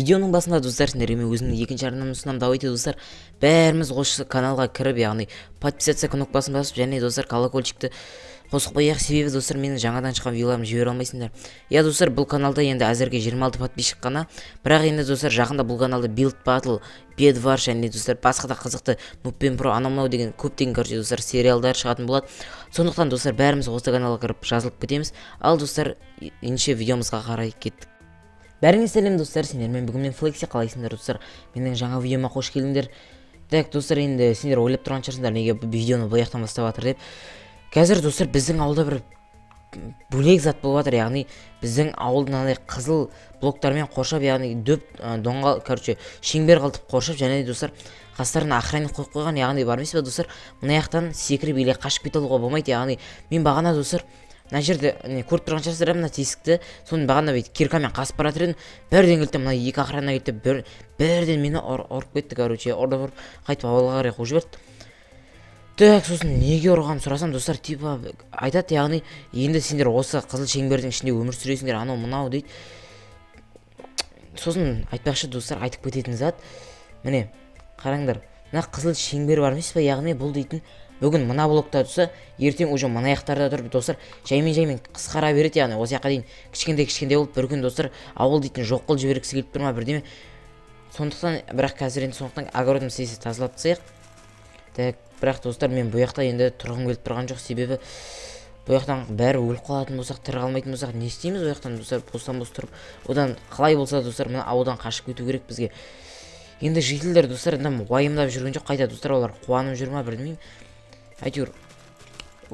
Видеоның басында, достар, сендерге мен өзімнің екінші арнамды ұсынамын. Давайте, достар, бәріміз осы каналға кіріп, яғни подписаться кнопкасын басып және, достар, колокольчикті қосып қояйық, себебі, достар, менің жаңадан шыққан видеоларымды жібере алмайсыңдар. Иә, достар, бұл каналда енді әзірге 26 подписчик қана, бірақ енді, достар, жақында бұл каналда Build Battle, Bed Wars және, достар, басқа да қызықты Нубпен Про, анау мынау деген көптеген, короче, достар, сериалдар шығатын болады. Сондықтан, достар, бәріміз осы каналға кіріп жазылып кетеміз. Ал, достар, ендеше видеомызға қарай кеттік. Бәріңе сәлем, достар, сендермен бүгін мен, Флекси. Қалайсыңдар, достар? Менің жаңа видеома қош келдіңдер. Так, достар, енді сендер ойлап тұрған шығарсыңдар, неге бұл видеоны бұл жақтан бастап жатыр деп. Қазір, достар, біздің ауылда бір бөлек зат болып жатыр, яғни біздің ауылды мынандай қызыл блоктармен қоршап, яғни дөп доңға, короче, шеңбер қылтып қоршап, және, достар, қастарына охранник қойып қойған. Яғни бар емес пе, достар, мына жақтан секіріп или қашып кете алуға болмайды. Яғни мен бағана, достар, мына жерде не көріп тұрған шығарсыздар, мына тесікті, соны бағана бүйтіп киркамен қасып бара жатыр едім, бірден келді, мына екі охрана келді, бірден мені ұрып кетті, короче, ұрып ұрып қайтып ауылға қарай қуып жіберді. Так, сосын неге ұрғанын сұрасам, достар, типа айтады, яғни енді сендер осы қызыл шеңбердің ішінде өмір сүресіңдер, анау мынау дейді. Сосын айтпақшы, достар, айтып кететін зат, міне қараңдар, мына қызыл шеңбер бар емес пе, яғни бұл дейтін бүгін мына блокта тұрса, ертең уже мына жақтарда тұрып, достар, жаймен жаймен қысқара береді, яғни осы жаққа дейін кішкентай кішкентай болып, бір күн, достар, ауыл дейтін жоқ қылып жібергісі келіп тұр ма, бірдеме. Сондықтан, бірақ қазір енді, сондықтан огородымызды тез тазалап тастайық. Так, бірақ, достар, мен бұл жақта енді тұрғым келіп тұрған жоқ, себебі бұл жақтан бәрі өліп қалатын болсақ, тірі қалмайтын болсақ, не істейміз бұл жақтан, достар, бостан бос тұрып? Одан қалай болса, достар, мына ауылдан қашып кету керек бізге. Енді жительдер, достар, дым уайымдап жүрген жоқ, қайта, достар, олар қуанып жүр ма, білмеймін, әйтеуір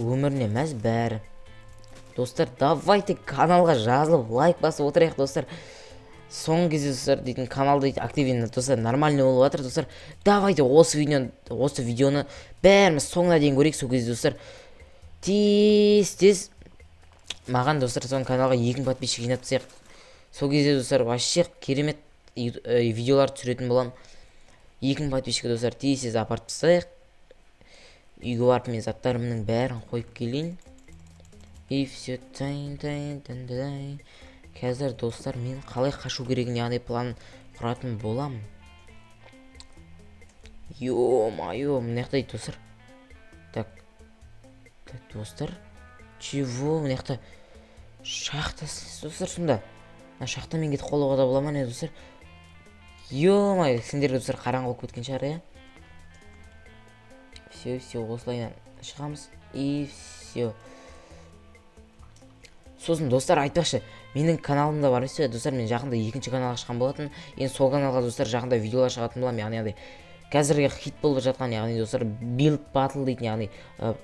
өміріне мәз бәрі. Достар, давайте каналға жазылып, лайк басып отырайық, достар. Соңғы кезде, достар, дейтін канал дейтін активно, достар, нормальный болып жатыр. Достар, давайте осы видеоны бәріміз соңына дейін көрейік. Сол кезде, достар, тез тез маған, достар, соның каналға 2000 подписчик жинап тастайық. Сол кезде, достар, вообще керемет видеолар түсіретін боламын. 2000 подписчик, достар, тез тез апарып тастайық. Үйге барып мен заттарымның бәрін қойып келейін, и все. Тайн тайн тайн тайн. Қазір, достар, мен қалай қашу керегін, яғни план құратын боламын. Ё-моё, мына жақта, достар, так, так, достар, чего, мына жақта шахта, достар. Сонда мына шахтамен кетіп қалуға да бола ма, не, достар? Ё-моё, сендерге, достар, қараңғы болып кеткен шығар, иә? Все, все, осылайынан шығамыз, и все. Сосын, достар, айтпақшы, менің каналымда бар емес пе, достар, мен жақында екінші канал ашқан болатын. Енді сол каналға, достар, жақында видеолар шығатын боламын, яғни андай қазіргі хит болып жатқан, яғни, достар, Build Battle дейтін, яғни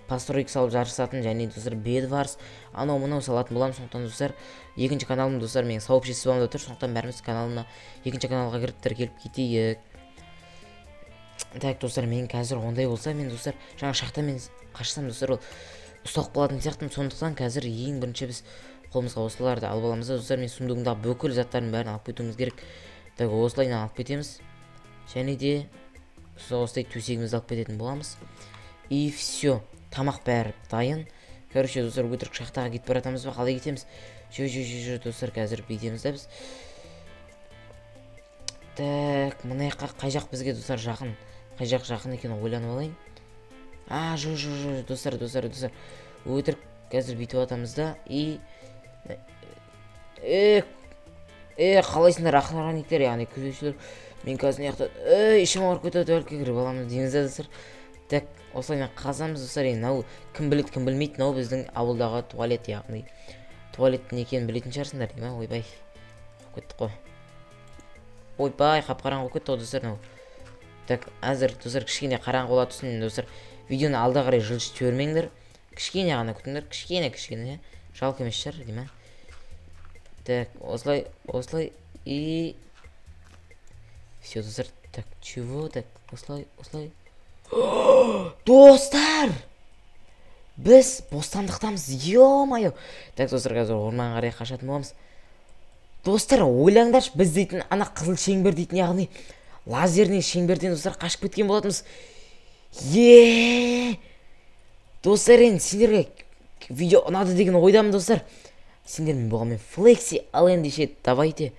постройка салып жарысатын және, достар, Bed Wars, анау мынау салатын боламын. Сондықтан, достар, екінші каналым, достар, менің сообществомда тұр. Сондықтан бәріміз каналыма, екінші каналға кіріп, тіркеліп кетейік. Так, достар, мен қазір ондай болса, мен, достар, жаңа шахтамен қашсам, достар, ол ұсталып қалатын сияқтымын. Сондықтан қазір ең бірінші біз қолымызға осыларды алып аламыз да, достар, мен сундугымдағы бүкіл заттардың бәрін алып кетуіміз керек. Так, осылайынан алып кетеміз және де осылай төсегімізді алып кететін боламыз, и все. Тамақ бәрі дайын. Короче, достар, өтірік шахтаға кетіп бара жатамыз ба, қалай кетеміз? Жо, жо, жо, жо, достар, қазір бүйтеміз да біз. Так, мына жаққа қай жақ бізге, достар, жақын? Қай жақ жақын екенін ойланып алайын. А, жо, жо, жо, достар, достар, достар, өтірік қазір бүйтіп жатамыз да. И э э қалайсыңдар, охранниктер, яғни күзетшілер? Мен қазір мына жақта, ей, ішім ауырып кетеді, туалетке кіріп аламыз дейміз да, достар. Так, осылайынан қазамыз, достар. Енді мынау кім біледі, кім білмейді, мынау біздің ауылдағы туалет, яғни туалеттің не екенін білетін шығарсыңдар деймін. Ойбай, болып кеттік қой, ойбай, қап қараңғы болып кетті ғой, достар, мынау. Так, әзір, достар, кішкене қараңғы бола түссін. Достар, видеоны алда қарай жылжытып жібермеңдер, кішкене ғана күтіңдер, кішкене, кішкене, жалко емес шығар деймін. Так, осылай, осылай, и все, достар. Так, чего? Так, осылай, осылай. Достар, біз бостандықтамыз, ё-моё. Так, достар, қазір орманға қарай қашатын боламыз. Достар, ойлаңдаршы, біз дейтін ана қызыл шеңбер дейтін, яғни лазерный шеңберден, достар, қашып кеткен болатынбыз. Е, достар, енді сендерге видео ұнады деген ойдамын. Достар, сендермен болған мен, Флекси. Ал ендеше, давайте.